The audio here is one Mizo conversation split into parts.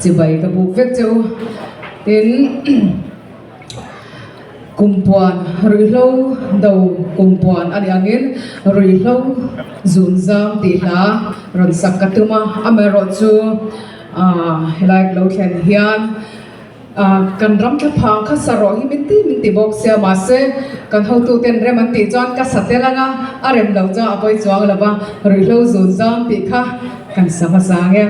Chibai ka buk vek che u. Tin, Kumpuan ruihhlo do kumpuan a nih angin ruihhlo zunzam tih hla rawn sak ka tum a, amaherawhchu helai ka lo thlen hian kan ram thlaphang kha sa rawh hi min ti min ti bawk sia mahse kan hotuten rem an tih chuan ka sa tel ang a, a rem loh chuan a pawi chuang lo va, ruihhlo zunzam tih kha kan sa hmasa ang e.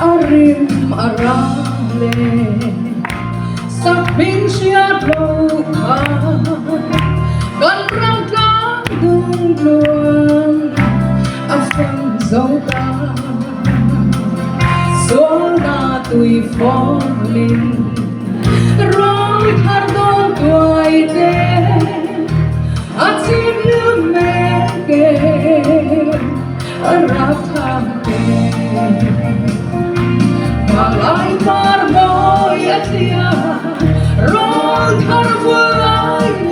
A rim a rang leh sakhming hriat loh kha kan ram tlang dung tluang a fang zo ta. Sualna tui fawlin rawng thar dawn tuai te a chim lum mek e a rap thang te. Vanglai par mawi a thlia rawng thar vui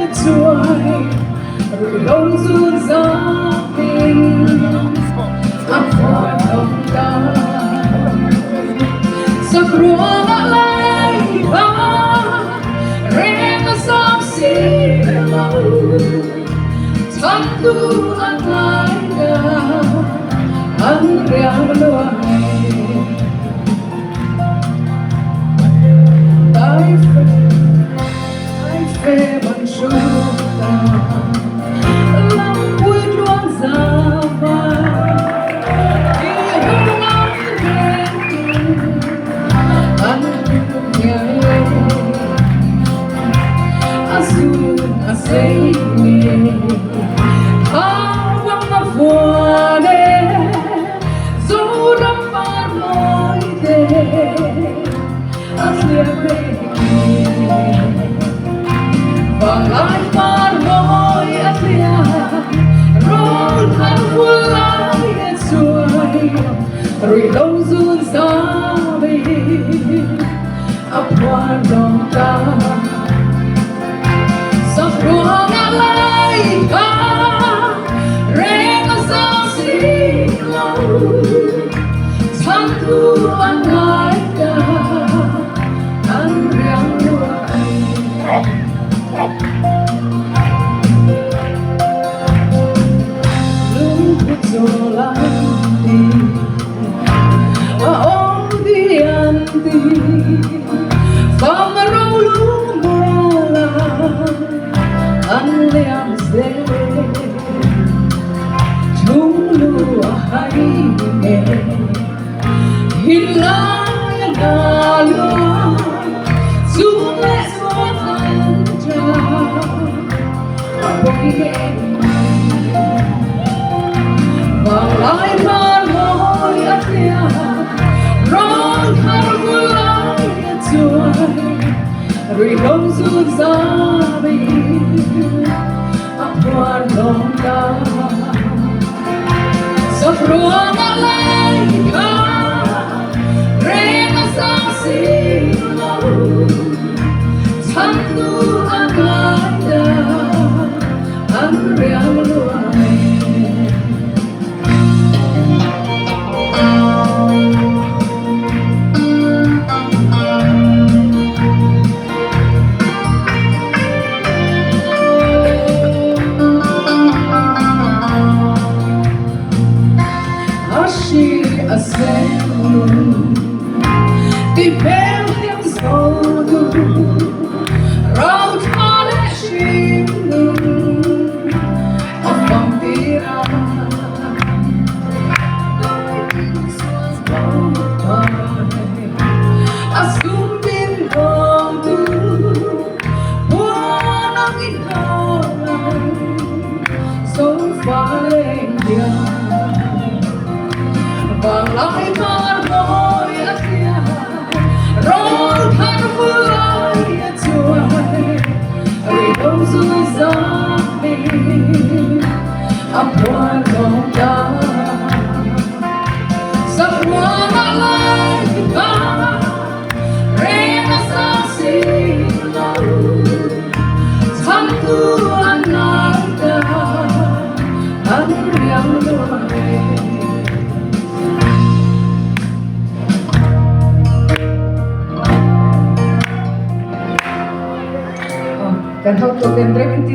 a chuai Ruihhlo zun zakin a phuar dawng ta. Sakruangah lai va reng a zam si lo, chhantu a tlai ta an riang luai. Tai fe. A phuar lo ta. Sakruang ah lai ka reng a sa si lo. Chhantu an ngai ta, an riang luai. Kan hotu ten rem in ti.